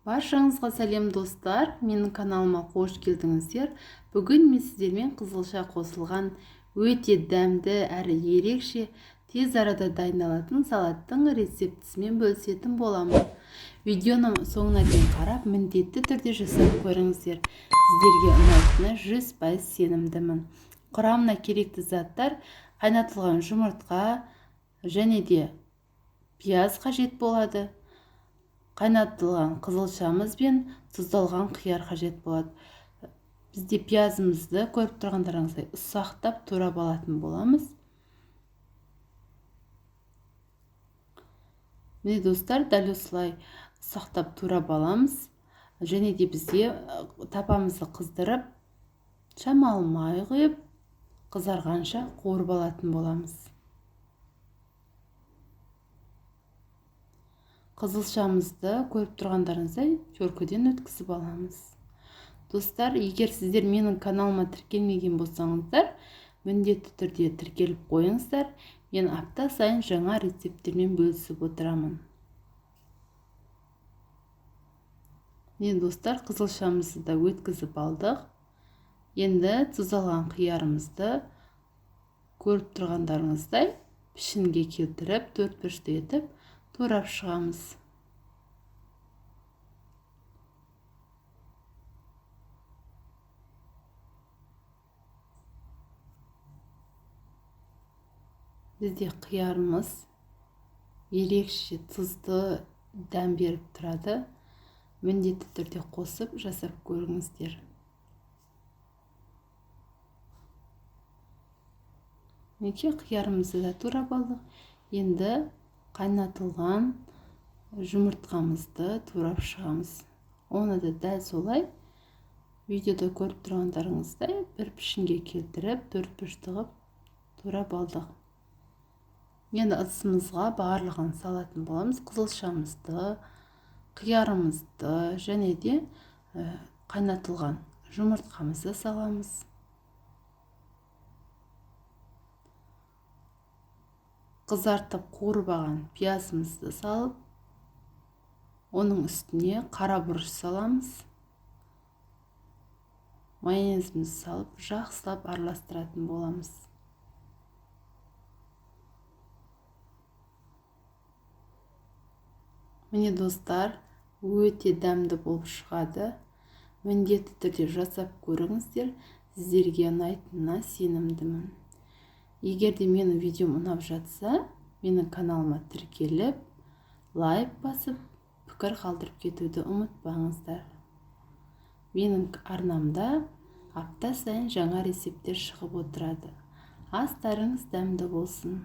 Баршаңызға сәлем достар, менің каналыма қош келдіңіздер. Бүгін мен сіздермен қызылша қосылған өте дәмді әрі ерекше тез арада дайындалатын салаттың рецептісімен бөлісетін боламын. Видеоның соңына дейін қарап, міндетті түрде жасап көріңіздер. Сіздерге ұнайтынына 100% сенімдімін. Құрамына керекті заттар: қайнатылған жұмыртқа және де пияз қажет болады. Қайнатылған қызылшамыз бен тұздалған қияр қажет болады. Бізде пиязымызды көріп тұрғандарыңыздай ұсақтап турап алатын боламыз. Міне достар, дәл осылай ұсақтап турап аламыз. Және де бізде табамызды қыздырып, шамалы май құйып, қызарғанша қуырып алатын боламыз. Қызылшамызды көріп тұрғандарыңыздай теркіден өткізіп аламыз. Достар, егер сіздер менің каналыма тіркелмеген болсаңыздар, міндетті түрде тіркеліп қойыңыздар. Мен апта сайын жаңа рецепттермен бөлісіп отырамын. Міне достар, қызылшамызды да өткізіп алдық. Енді тұздалған қиярымызды көріп тұрғандарыңыздай пішінге келтіріп, төрт бұрышты етіп турап шығамыз. Бізде қиярымыз ерекше тұзды дәм беріп тұрады. Міндетті түрде қосып жасап көріңіздер. Мінекей қиярымызды да турап алдық. Енді қайнатылған жұмыртқамызды турап шығамыз. Оны да дәл солай видеода көріп тұрғандарыңыздай бір пішінге келтіріп, төрт бұрышты қылып турап алдық. Енді ыдысымызға барлығын салатын боламыз. Қызылшамызды, қиярымызды және де қайнатылған жұмыртқамызды саламыз. Қызартып қуырып алған пиязымызды салып, оның үстіне қара бұрыш саламыз. Майонезімізді салып, жақсылап араластыратын боламыз. Міне достар, өте дәмді болып шығады. Міндетті түрде жасап көріңіздер, сіздерге ұнайтынына сенімдімін. Егер де менің видеом ұнап жатса, менің каналыма тіркеліп, лайк басып, пікір қалдырып кетуді ұмытпаңыздар. Менің арнамда апта сайын жаңа рецепттер шығып отырады. Астарыңыз дәмді болсын.